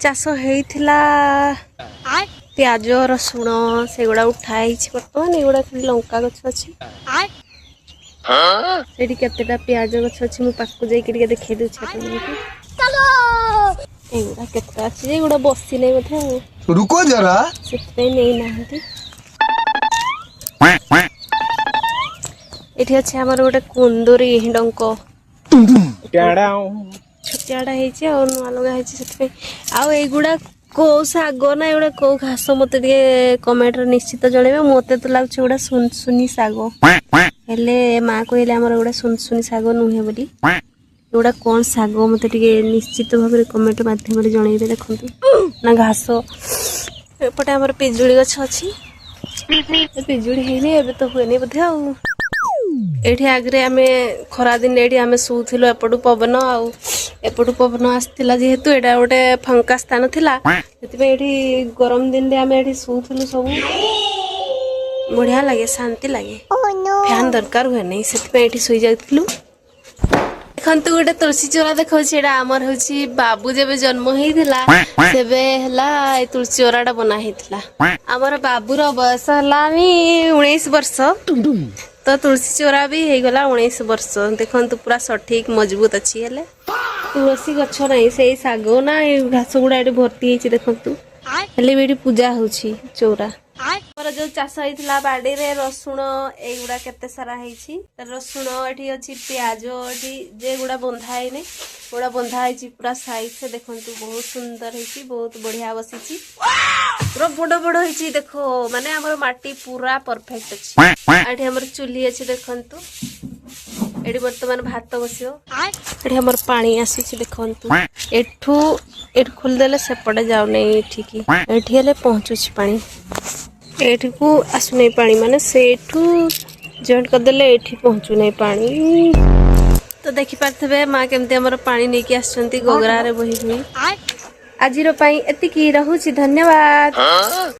ଚାଷ ହେଇଥିଲା ପିଆଜ, ରସୁଣ, ସେଗୁଡ଼ା ଉଠା ହେଇଛି। ବର୍ତ୍ତମାନ ଏଗୁଡ଼ା ଖାଲି ଲଙ୍କା ଗଛ ଅଛି। ସେଇଠି କେତେଟା ପିଆଜ ଗଛ ଅଛି, ମୁଁ ପାଖକୁ ଯାଇକି ଟିକେ ଦେଖେଇ ଦଉଛି ଆପଣଙ୍କୁ। ଏଗୁଡ଼ା କେତେଟା ଅଛି ଯେ ଏଗୁଡ଼ା ବସିନାହିଁ ବୋଧେ ଆଉ। रुको जरा। ସେଥିପାଇଁ ନେଇନାହାନ୍ତି। ଏଠି ଅଛି ଆମର ଗୋଟେ କୁନ୍ଦୁରି ଡଙ୍କ, ଛୋଟିଆଟା ହେଇଛି ଆଉ ନୂଆ ଲଗା ହେଇଛି ସେଥିପାଇଁ। ଆଉ ଏଇଗୁଡ଼ା କୋଉ ଶାଗ ନା ଏଗୁଡ଼ା କୋଉ ଘାସ, ମତେ ଟିକେ କମେଣ୍ଟରେ ନିଶ୍ଚିତ ଜଣେଇବେ। ମତେ ତ ଲାଗୁଛି ଏଗୁଡ଼ା ସୁନସୁନି ଶାଗ, ହେଲେ ମା କହିଲେ ଆମର ଏଗୁଡ଼ା ସୁନସୁନି ଶାଗ ନୁହେଁ ବୋଲି। ଏଗୁଡ଼ା କଣ ଶାଗ, ମତେ ଟିକେ ନିଶ୍ଚିତ ଭାବରେ କମେଣ୍ଟ ମାଧ୍ୟମରେ ଜଣେଇବେ। ଦେଖନ୍ତୁ ନା ଘାସ। ଏପଟେ ଆମର ପିଜୁଳି ଗଛ ଅଛି। ଏ ପିଜୁଳି ହେଇନି ଏବେ ତ, ହୁଏନି ବୋଧେ ଆଉ। ଏଇଠି ଆଗରେ ଆମେ ଖରା ଦିନେ ଏଇଠି ଆମେ ଶୋଉଥିଲୁ। ଏପଟୁ ପବନ ଆଉ ଏପଟୁ ପବନ ଆସିଥିଲା। ଯେହେତୁ ଏଇଟା ଗୋଟେ ଫାଙ୍କା ସ୍ଥାନ ଥିଲା, ସେଥିପାଇଁ ଏଇଠି ଗରମ ଦିନରେ ଆମେ ଏଇଠି ଶୋଉଥିଲୁ ସବୁ। ବଢିଆ ଲାଗେ, ଶାନ୍ତି ଲାଗେ, ଫ୍ୟାନ ଦରକାର ହୁଏ ନାହିଁ, ସେଥିପାଇଁ ଏଇଠି ଶୋଇଯାଉଥିଲୁ। ଦେଖନ୍ତୁ, ଗୋଟେ ତୁଳସୀ ଚଉରା ଦେଖାଉଛି। ଏଇଟା ଆମର ହଉଛି ବାବୁ ଯେବେ ଜନ୍ମ ହେଇଥିଲା, ସେବେ ହେଲା ଏ ତୁଳସୀ ଚଉରାଟା ବନା ହେଇଥିଲା। ଆମର ବାବୁର ବୟସ ହେଲାଣି 19 ବର୍ଷ, ତ ତୁଳସୀ ଚଉରା ବି ହେଇଗଲା 19 ବର୍ଷ। ଦେଖନ୍ତୁ, ପୁରା ସଠିକ ମଜବୁତ ଅଛି। ହେଲେ ତୁଳସୀ ଗଛ ନାହିଁ, ସେଇ ଶାଗ ନା ଏଇ ଘାସ ଗୁଡା ଏଠି ଭର୍ତ୍ତି ହେଇଛି ଦେଖନ୍ତୁ। ହେଲେ ବି ଏଠି ପୂଜା ହଉଛି ଚଉରା। ଆମର ଯୋଉ ଚାଷ ହେଇଥିଲା ବାଡିରେ ରସୁଣ, ଏଇଗୁଡା କେତେ ସାରା ହେଇଛି ରସୁଣ ଏଠି ଅଛି। ପିଆଜ ଏଠି ଯେଗୁଡା ବନ୍ଧା ହେଇନି, ଗୁଡା ବନ୍ଧା ହେଇଛି ପୁରା ସାଇଜରେ। ଦେଖନ୍ତୁ, ବହୁତ ସୁନ୍ଦର ହେଇଛି, ବହୁତ ବଢିଆ ବସିଛି, ପୁରା ବଡ ବଡ ହେଇଛି। ଦେଖ, ମାନେ ଆମର ମାଟି ପୁରା ପରଫେକ୍ଟ ଅଛି। ଆଉ ଏଠି ଆମର ଚୁଲି ଅଛି ଦେଖନ୍ତୁ। ଏଠି ବର୍ତ୍ତମାନ ଭାତ ବସିବ। ଏଠି ଆମର ପାଣି ଆସୁଛି ଦେଖନ୍ତୁ। ଏଠୁ ଏଠୁ ଖୋଲିଦେଲେ ସେପଟେ ଯାଉନାହିଁ ଏଠିକି, ଏଠି ହେଲେ ପହଞ୍ଚୁଛି ପାଣି। ଏଠିକୁ ଆସୁନାହିଁ ପାଣି, ମାନେ ସେଇଠୁ ଜଏଣ୍ଟ କରିଦେଲେ ଏଠି ପହଞ୍ଚୁନାହିଁ ପାଣି। ତ ଦେଖିପାରୁଥିବେ ମା କେମିତି ଆମର ପାଣି ନେଇକି ଆସୁଛନ୍ତି ଗଗରାରେ ବୋହି ବୋହି। ଆଜିର ପାଇଁ ଏତିକି ରହୁଛି, ଧନ୍ୟବାଦ।